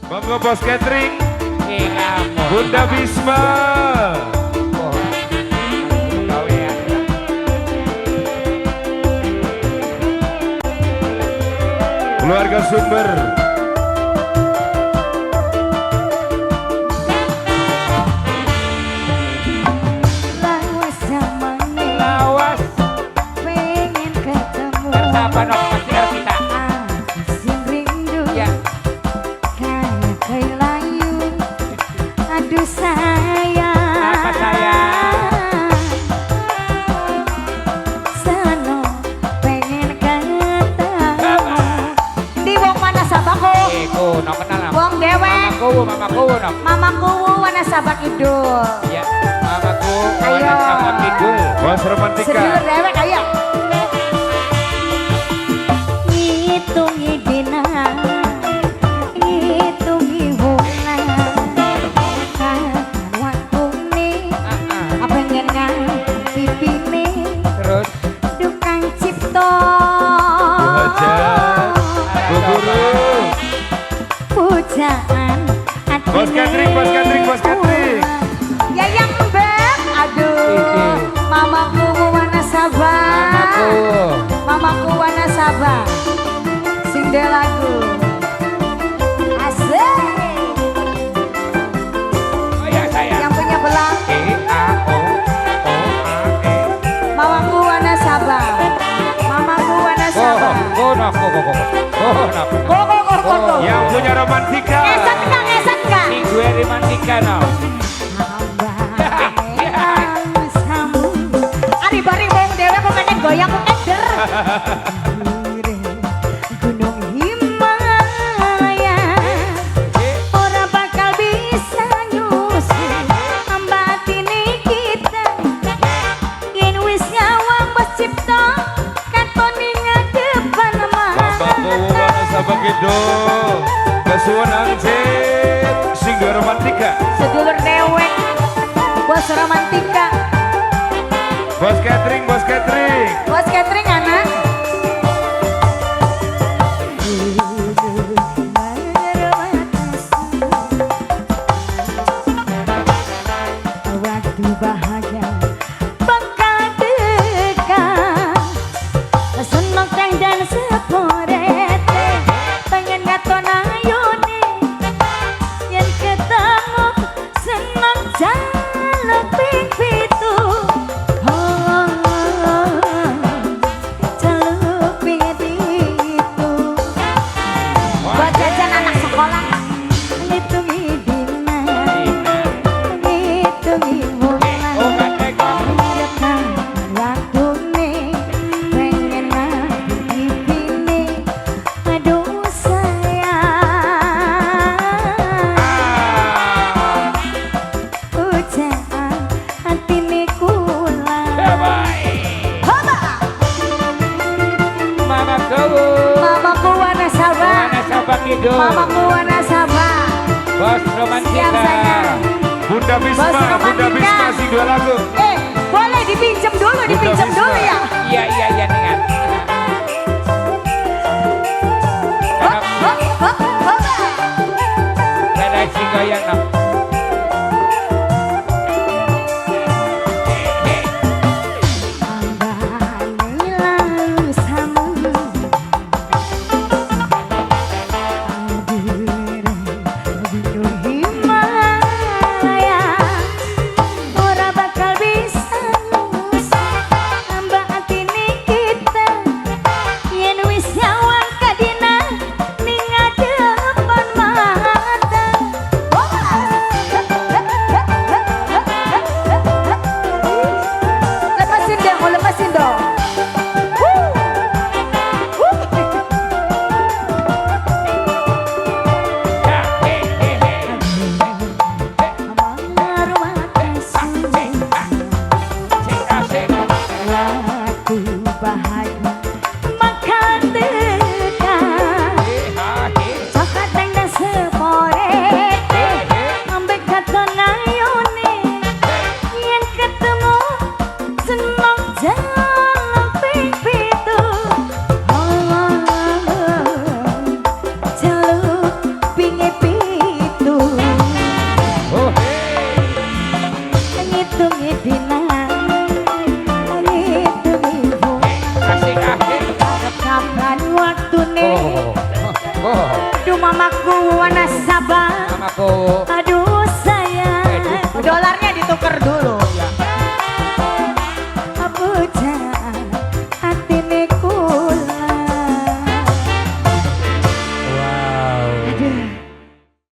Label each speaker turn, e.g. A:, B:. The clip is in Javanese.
A: Monggo Bos Catering,
B: Kamu.
A: Bunda Bisma.
B: Oh. Gawean.
A: Keluarga Sumber.
C: Lawas zamane
B: Lawas.
C: pengen ketemu.
B: Siapa no pasti harus kita.
C: Aku sing rindu.
B: Ya.
C: Kayak kelayu. Aduh sayang.
B: Apa sayang?
C: Seno pengen ketemu. Di wong mana sabaku?
B: Iku no kenal lah.
C: Wong dewek.
B: Mamaku, mamaku no.
C: Mamaku wana sabak kidul.
B: Ya, mamaku
C: Ayo.
B: Wanasaba Kidul.
A: Bos Romantika.
C: Sedulur dewek ayo. Ngitungi dina, ngitungi wulan, kapan waktune pengen ngapipine
B: Terus
C: dukang cipto.
A: Bu Hajat, Bu Guru.
C: Pujaan atine.
A: Bos catering, bos catering, bos catering.
C: Ya yang mbak, aduh, mamaku wana sabar.
B: Mamaku.
C: Mamaku wana sabar. Sing de lagu. Asik.
B: Oh ya saya.
C: Yang punya belang,
B: E A O O A E.
C: mamaku wana sabar. Mamaku wana
B: Oh,
C: sabar.
B: oh, no, oh, oh, oh, oh, no.
C: Go go go go go.
A: Yang punya Romantika.
C: Ngesot enggak, ngesot enggak?
B: Ini gue romantika no.
C: Ari bari wong dhewe kok pengen goyang kok eder. Gunung Himalaya ora bakal bisa nyusul ambatine kita. Yen wis nyawang wis cipta katon ing ngadepan
A: Mamaku
C: mata.
A: Wanasaba Kidul. Kesuwun Anjit, sing duwe Romantika.
C: Sedulur dewek bos romantika.
A: Bos catering, bos catering.
C: Bos catering anak. Waktu bahagia bakal dekat. Seneng kang dan seporete pengen ngaton ayune. Yen ketemu seneng jaluk ping pitu. Oh, jaluk ping pitu. Buat jajan anak sekolah. Ngitungi dina, ngitungi wulan.
B: Oh, kakek.
C: Kapan waktune pengen ngapipine. Aduh sayang. Pujaan atine kula.
B: Bye.
C: Hoba!
B: Mamaku.
C: Mamaku Wanasaba.
B: Wanasaba Kidul.
C: Mamaku Wanasaba.
B: Bos
C: Siap
B: romantika.
C: sayang.
A: Bunda Bisma,
C: Bos
A: Bunda
C: Romantika.
A: Bisma sing dua lagu.
C: Eh, boleh dipinjam dulu, dipinjam
A: Bisma.
C: dulu ya.
B: Iya, iya, iya, dengan.
C: Hop, hop, hop, hop.
B: Ada sing goyang no.
C: Ambane lalu samu. Adire Gunung Himalaya ora bakal bisa ngusir amba atine kita. Yen wis nyawang kadina ning ngadepan mata. Wah! Wanasaba.
B: Mamaku.
C: Aduh sayang.
D: Dolarnya ditukar dulu.